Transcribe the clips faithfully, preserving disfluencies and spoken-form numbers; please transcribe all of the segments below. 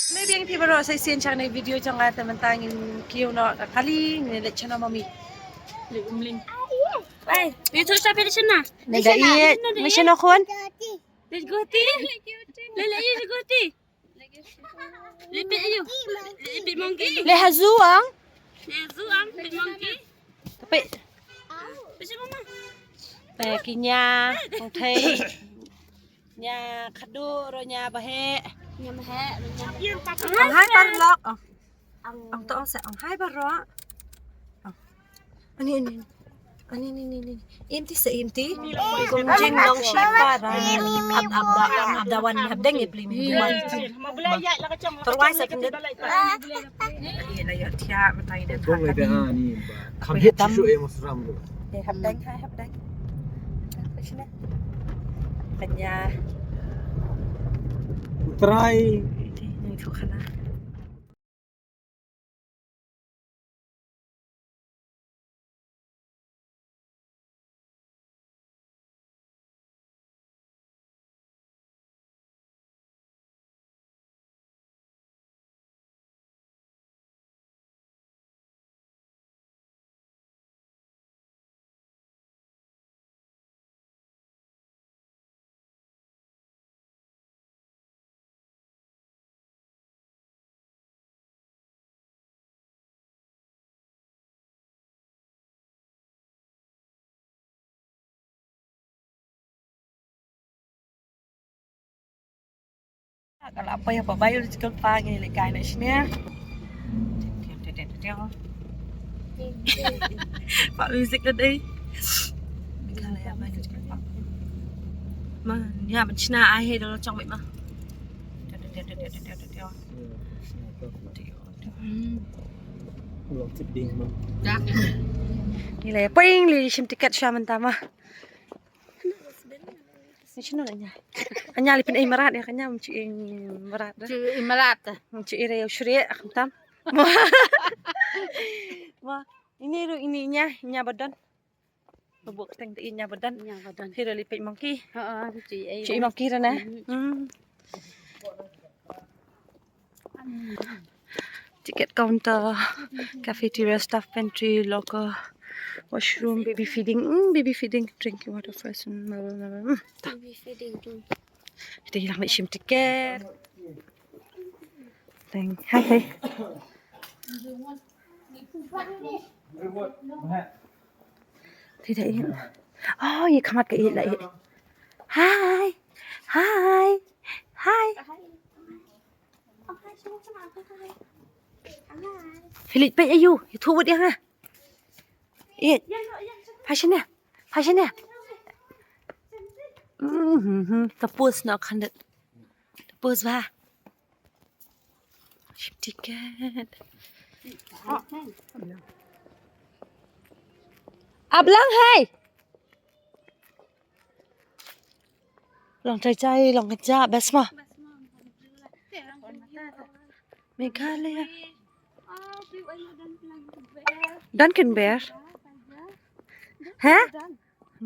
Maybe ang phi baroh sa sien chang ne video chang ata mentang in kiu no kali ne le chana mami. Le umling. Ai, itu sa pili chana. Ne da iet, ne chana khun. Let's go ti. Le le let's go ti. Lipit ayu. Lipit monkey. Le hazuang. Le hazuang, lipit monkey. Tapi. Pisa mama. Pe kinya, kong thei. Nya khadu ro nya bahe. Nya bahe, nya. Ang hai parlok. Ang to ang sa ang hai baro. Ani ani. Ani ni ni ni. Im ti sa im ti. Kum jing long shi para. Ab ab da ang ab da wan hab deng ipli mi. Terwai sa kendit. Ye la ya tia matai den. Kam hit shu e mosram. Hab deng hai hab deng. Kanya. Try. Ni tu kana. Ka la poi ha Biological Park ngi leh kai na shane. Pah music da dei. Ka la Biological Park. Ma, ïa ban shna ai he da la chong beit ma. Hmm. Ngi leh poi ngi leh shim tiket sha mynta ma. Ni shinu na nya. Anya li pyn ei marat ïa ka nya mchi ei marat da. Chi ei marat. Mchi ei re shri akam tam. Mo. Mo. Ini ru ini nya nya badan. Bubuk teng ti nya badan. Nya badan. Hiro li pek monkey. Ha ha chi ei. Chi ei monkey ra na. Hmm. Ticket counter, cafeteria, staff pantry, locker, washroom, baby feeding, mm, baby feeding, drinking water, fresh, mm, blah, blah, blah, mm. Baby feeding room. Kita hilang nak shim tiket. Teng, hai, hai. Tidak ya. Oh, ya kamat ke ila ya. Hai. Hai. Hai. Philip pe ayu, itu buat yang ah. It. Fashion ya. Fashion ya. Mhm. Tepus nak kandet. Tepus bah. Shim tiket. Ablang hai. Long chai chai long keja best ma. Meghalaya. Duncan Bear. Heh?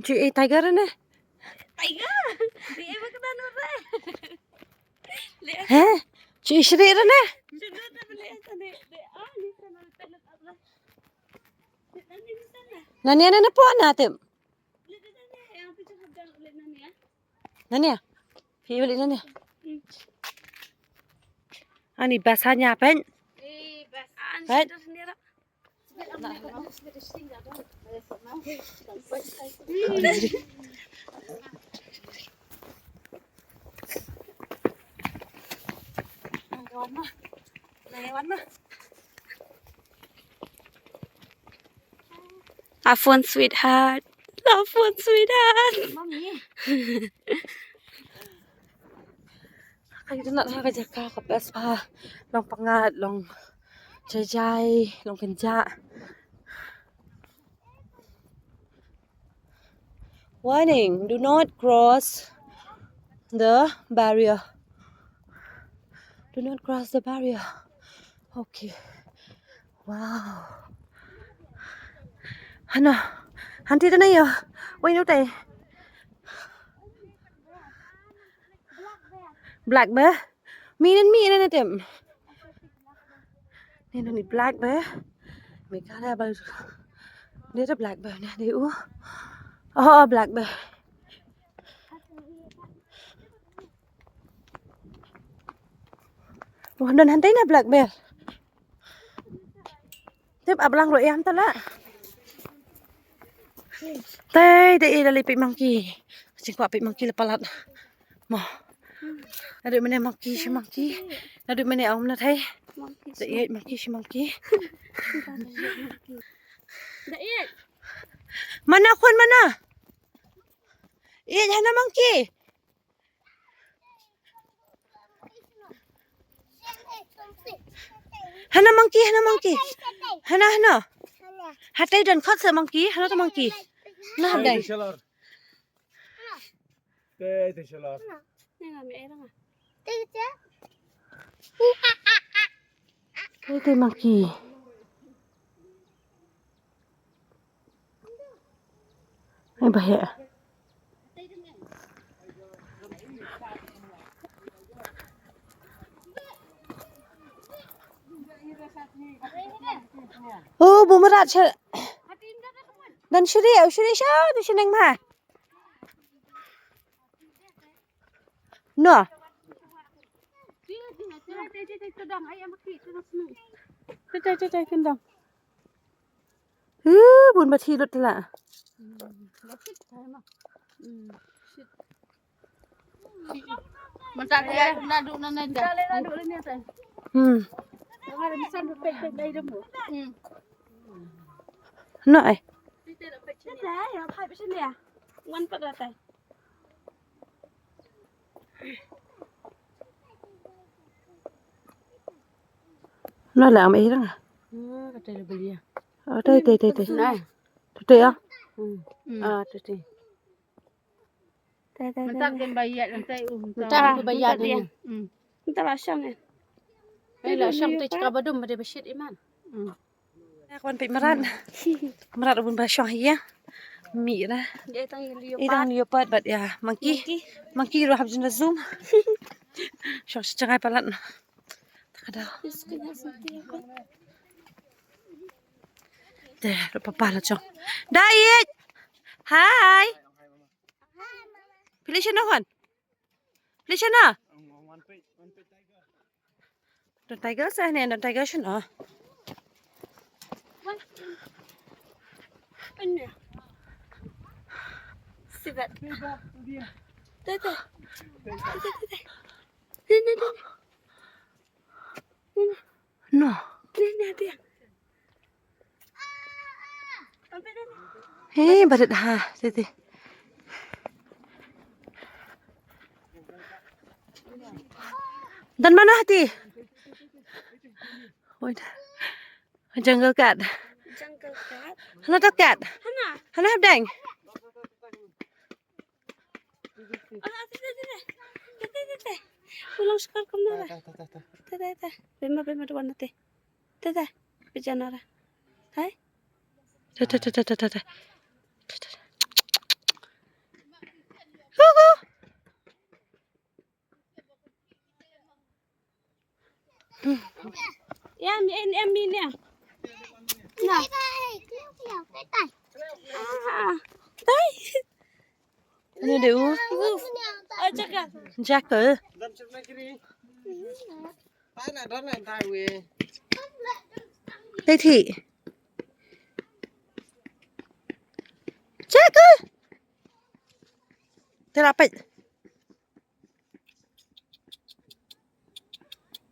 Chi ei tiger ne? Tiger. Di ei ba ka dan ore. Heh? Chi ei shri ne? Nania nania po na tip. Nania. Phi balik nania. Ani basa nya pen. Pen. Have fun, sweetheart. Have fun, sweetheart. Mami. Ka itynnad ha ka jaka ka best bha. Long pyngngad, long jai jai, long kynjah. Warning, do not cross the barrier. Do not cross the barrier. Okay. Wow. Hana. Hanti tana yo. Wai no tai. Black bear. Minen minen atem. Ni nani black bear. Meghalaya ba. Ni da black bear ni di u. Oh, black bear. Wah, don hynrei na black bear. Tip ablang ro iam tala. Tei, tei, da li pik monkey. Sing kwa pik monkey la palat. Mo. Adu mene monkey shi monkey. Adu mene aum na thei. Da iai monkey shi monkey. Mana khun mana. Iai hana monkey. Hana monkey, hana monkey. Hana, hana. Hatei don khot se monkey, hana to monkey. Na dai. Te te shalor. Te te monkey. Ai ba he. Oh, bumara che. Dan shiri, shiri sha, du shineng ma. No. Te te te te kendang. Hu, bun ba thi lut la. Mata dia na du na na ja. Hmm. No ai. Wan pa tai. No la am irang. Ka tai la belia. Oh, tai tai tai tai. Nah. Tuti ya. Hmm. Ah, tuti. Tai tai. Mata kan bayat nanti uh. Mata kan bayat dia. Hmm. Mata la shang eh. Ai la shang te chika badum bade bashit iman. Hmm. Kwan peit mrad. Mrad bun ba shong hi ya. Mi ra. Ita ngi leopard bad ya monkey. Monkey ruh hap jin zoom. Shong shi changai palat. Takada. Te ruh papa la chong. Dait. Hai. Pili shano hon. Pili shano. Don tiger sa ne, don tiger shano. Sibat. Te te. Te te te. Ni ni ni. No. Ni ni dia. He, barit ha, tete. Dan mana hati? Oi, jungle cat. Jungle cat. Hana to cat. Hana. Hana hapdeng. Ah, te te te te. Te te te te. Ulang sekal kam nara. Te te te. Bema bema tuan te. Te te. Bijanara. Hai. Te te te te te te. Te te. Hu hu. Ya mi en em mi ne. Na. Ah. Dai. Ni de u. Jackal. Jackal. Dai thi. Jackal. Te la peit.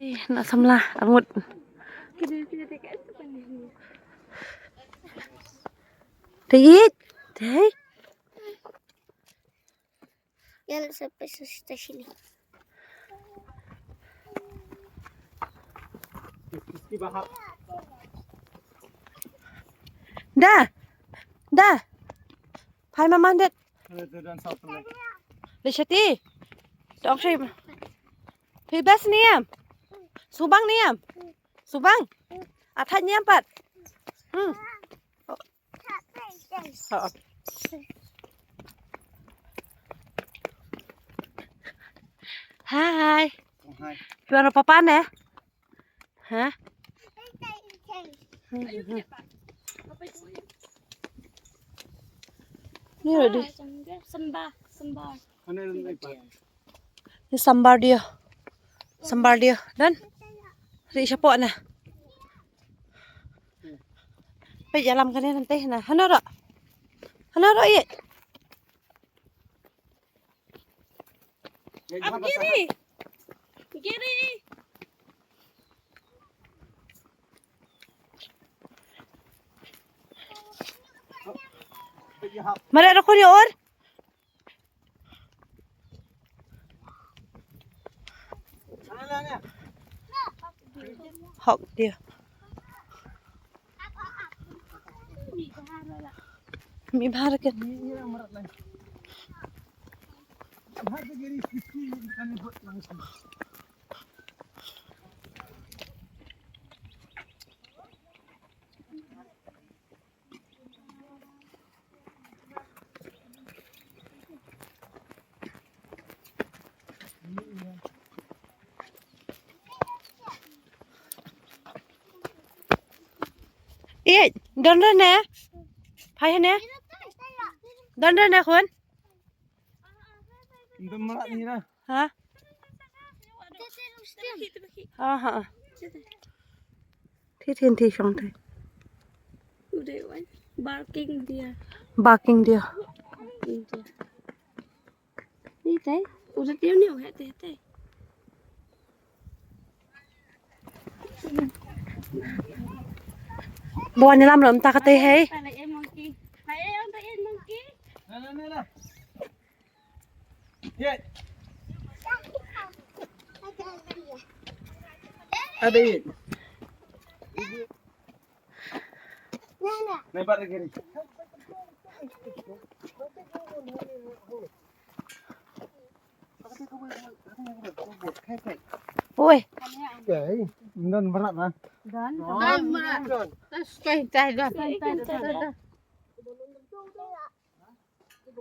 Eh, na samla angut. Te it. Te. Yalla sa pesa sta sini. Da. Da. Phai ma man det. Lishati. Tong shi. Phi best niam. Subang niam. Subang. Athaj niam pat. Hmm. Oh. Hai. Hai. Phi wan papa ne? Ha? Ni ro di. Sambar, sambar. Ni sambar dia. Sambar dia. Dan. Ri shapoh na. Peit ïalam kane nangtai na. Hano ro. Hano ro ïeit. Ap giri. Giri. Mare ro khun ïa ur. Hok dia. Mi bahar kan. Ïeit, don re ne? Phai ne? Don re ne khun? Don mara ni na. Ha? Ha ha. Thi thin thi shong thi. Udah wan. Barking dia. Barking dia. Barking dia. Ni tai. Udah dia ni udah teh teh. Bawa ni lam lam tak teh hei. Pai eh monkey. Pai eh monkey. Na na na na. Ada. Lebar lagi ni. Oi. Don berat lah. Don berat. Terus kain teh don.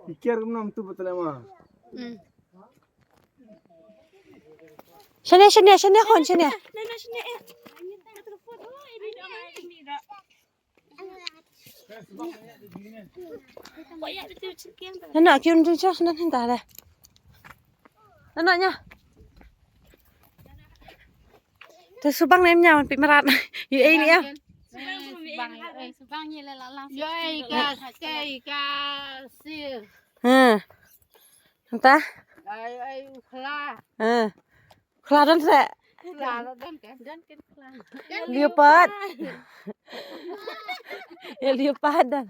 Ikiar kumno tu betul ma. Shane shane shane khun shane. Nana kiun tu chas nan hinta da. Nana nya. Te subang nem nyawan pi merat. Yu ei ni ya. Subang yu ei subang yu la la. Yu ei ka ei ka si. Ha. Anta. Ai ai ukhla. Ha. Ukhla dan se. Ukhla dan kan. Dan kan ukhla. Leopard. Ya leopard dan.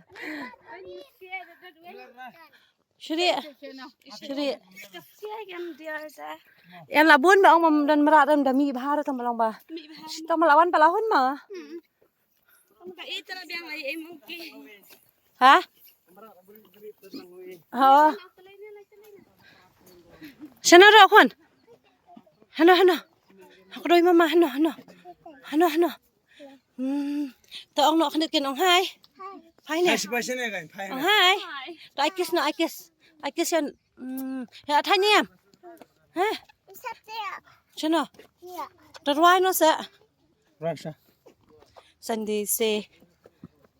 Shri. Shri. Yan la bun ba ong mam don mrad ram da mi bha ram tang ba long ba. Tang ba la wan ba la hun ma. Ha? Ha. Shano ro khun. Hano hano. Hakdoi mama hano hano. Hano hano. Hmm, to ong noh khyndiat kin ong hai. Hai ne. Hai, sipai sene kan, hai ne. Ong hai. To ai kiss noh, ai kiss. Ai kiss yan. Hmm, ya thani yam. Ha? Shano. To rwai noh sa. Rwai sa. Sunday se.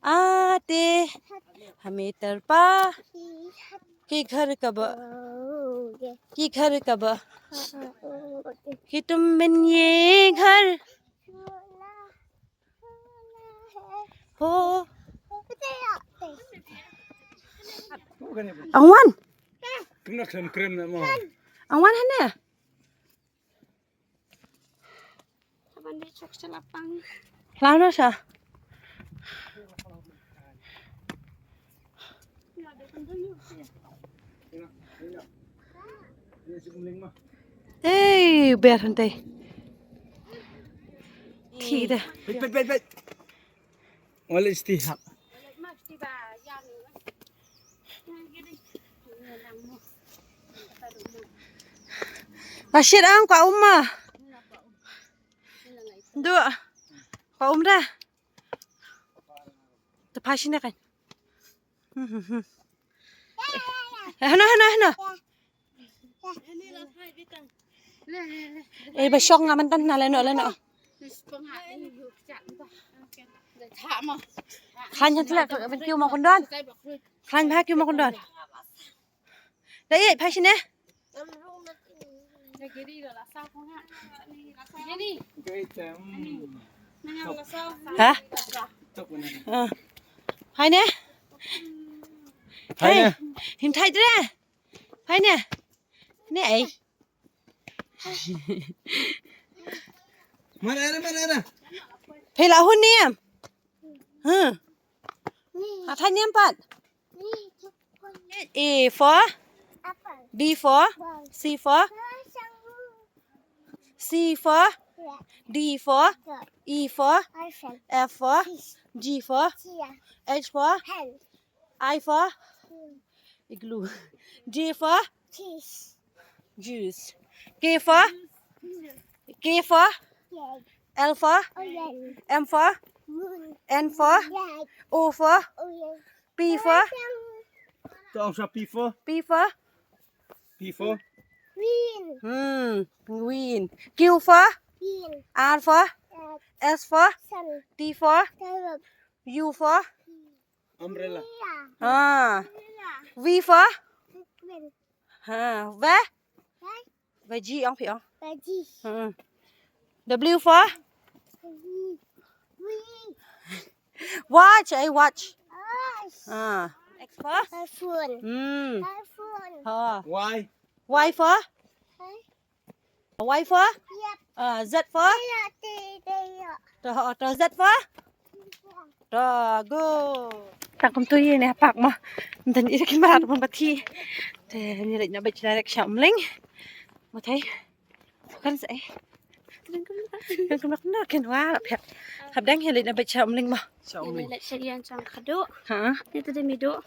Aate hame tarpa ke ghar kaba, ke ghar kaba, ke tum bin ye ghar. Ho. Angwan. Kena kren kren na mo. Angwan hane. Lano sa. Hey, ber hante. Thi da. Peit peit peit peit. Wala isti hak. Rashid ang ka umma. Du. Ka umra. Te phashi ne kan. Hano hano hano. Eh ba shong nga mynta na leno leno. Khlaiñ ha tlek, ban kiew mo kyndon. Khlaiñ bha kiew mo kyndon. Da ïeit, phai shane. Ha? Ah. Phai ne? Phai ne? Hey, him thait re. Phai ne? Ne ei. Mana, mana, mana. Phai la hun niam. Huh. Ha, thait niam pat. A for, B for, C for, C for, D for, E for, F for, G for, H for, I for, igloo, J for, juice, K for, K for, L for, M for, N for, O for, P for. To ong sa P for. P for. P for. Hmm, penguin. Q for. R for. S for. T for. U for. Umbrella. Ah. V for. Ha, V. Veggie ong phi ong. Veggie. Hmm. W for? Watch, ai watch. Watch. Ah. X for? Phone. Hmm. Phone. Ha. Y. Y for? Hi. Y for? Yep. Ah, Z for? Iya, ti, ti, iya. To, to Z for? To, go. Tang kumtu ïa ne park mo. Mynta ïa ki mrad mon bathi. Te ngi leit na beach direct sha Umling. Mo thei. Kan sa eh. Kan kumno kan wa la phet. Hap dang ïa leit na beach sha Umling mo. Sha Umling. Leit sha ïa chang khadduh. Ha. Ni tu dei miduh.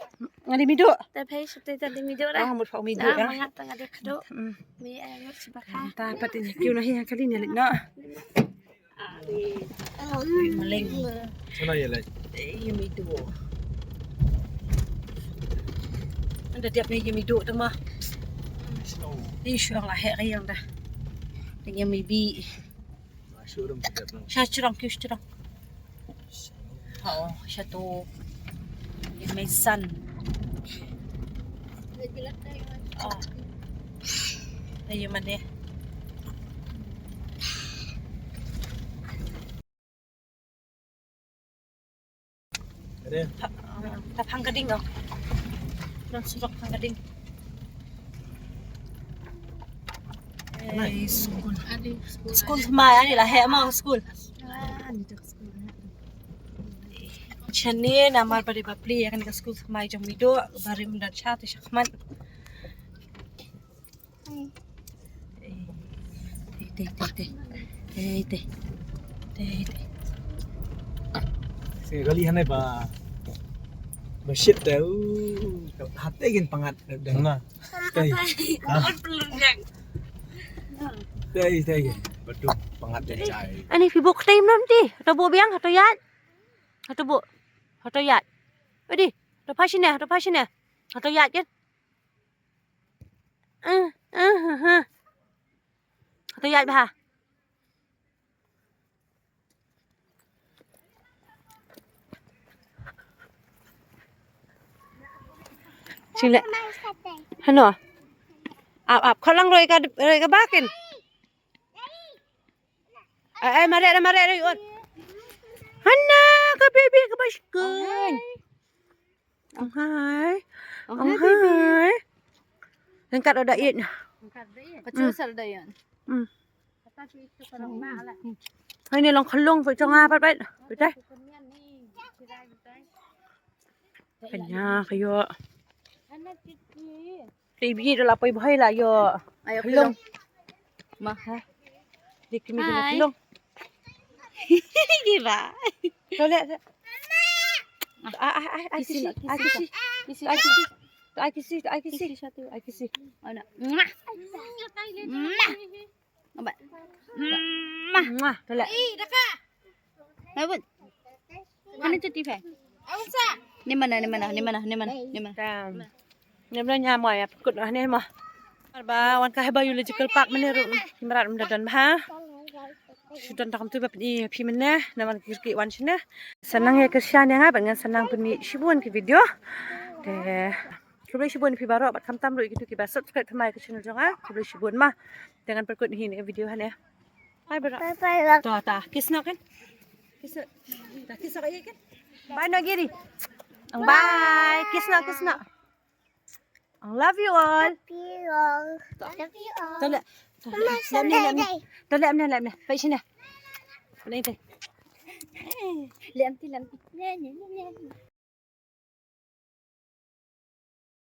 Nga dei miduh. Te phai sha te dei miduh dah. Ah, mut pha miduh dah. Mangat tang dei khadduh. Hmm. Mi eh ngut sibaka. Ta pat ni kiu na hi kali ni leit na. Maleng. Sana ya lai. Eh, yumi do. Anda dia me yumi do tama. Ni shuang la he kayang dah. Dengan yumi bi. Sha churang ki churang. Oh, sha tu. Yumi san. Oh. Ayo mana? Ada. Ta, ta phang ka ding oh. Nang surok phang ka ding. Nai. Eh, skul. Skul thymmai ani la heh ma skul. Ah, ni tak skul. Chane namar ba dei ba plie ïa kane ka skul thymmai jong Mido, ba rim da cha te shakhmat. Te, te, te, te. Te, te. Te, te. Sing kali hane ba, ba shit te, uh, hate gin pangat dang na. Te. Te, te. Ba tu pangat dang chai. Ani phi bok te mram ti. Hato bok biang, hato ïaid. Hato bok. Hato ïaid. Odi, hato phai shane, hato phai shane. Hato ïaid kin. Eh, eh, eh, eh. Hato ïaid bha. Sing le. Hano. Ap, ap. Khalang roi ka, roi ka bakin. Ai, ai, mareh, mareh, mareh, ot. Hana, ka baby, ka baby. Ong hai. Ong hai. Ong hai, baby. Ong hai. Ryngkat da ïeit. Ka chu sal da ïeit. Hmm. Hai ni long khlung, phi chong nga pat pat. Phi tai. Kanya, kayo. Hana, Kiki. Te bi da la poi bhai la ïoh. Ayo, khlung. Ma ha. Dik mi da khlung. Gila. To le. Ai, ai, ai, ai, kisi, ai, kisi. Kisi, ai, kisi. Ai, kisi, ai, kisi. Kisi satu. Ai, kisi. Ana. Mwah. Mwah. Mwah. Mwah. To le. Ih, daka. Hai bun. Mana cuti phe? Ni mana, ni mana, ni mana, ni mana, ni mana. Tam. Ni mana nya mo ya pekut ah ni mo. Ba wan ka Biological Park mane ru. Kimrat menda don bha. Shu don da kumtu ba pyni phi mynne namar ki ki wan shane. Sa nang ïa kyrshan ïa nga bad ngan sa nang pyni shibun ki video. Te khublei shibun phi baroh bad khamtam ruh kito kiba subscribe thymmai ka channel jong nga. Khublei shibun ma. Te ngan pynkut hi ne video hane. Bye bye. Bye bye. Ta ta kiss noh kan. Kiss noh. Ta kiss noh kan. Bye noh Giri. Bye. Kiss noh, kiss noh. I love you all. Love you all. Love you all. Tole. Tole. Mama, lem ni, lem ni. Sunday. Tole, lem ni, lem ni. Pai sini. Pai sini. Lem ti, lem ti. Lem ni, lem ni.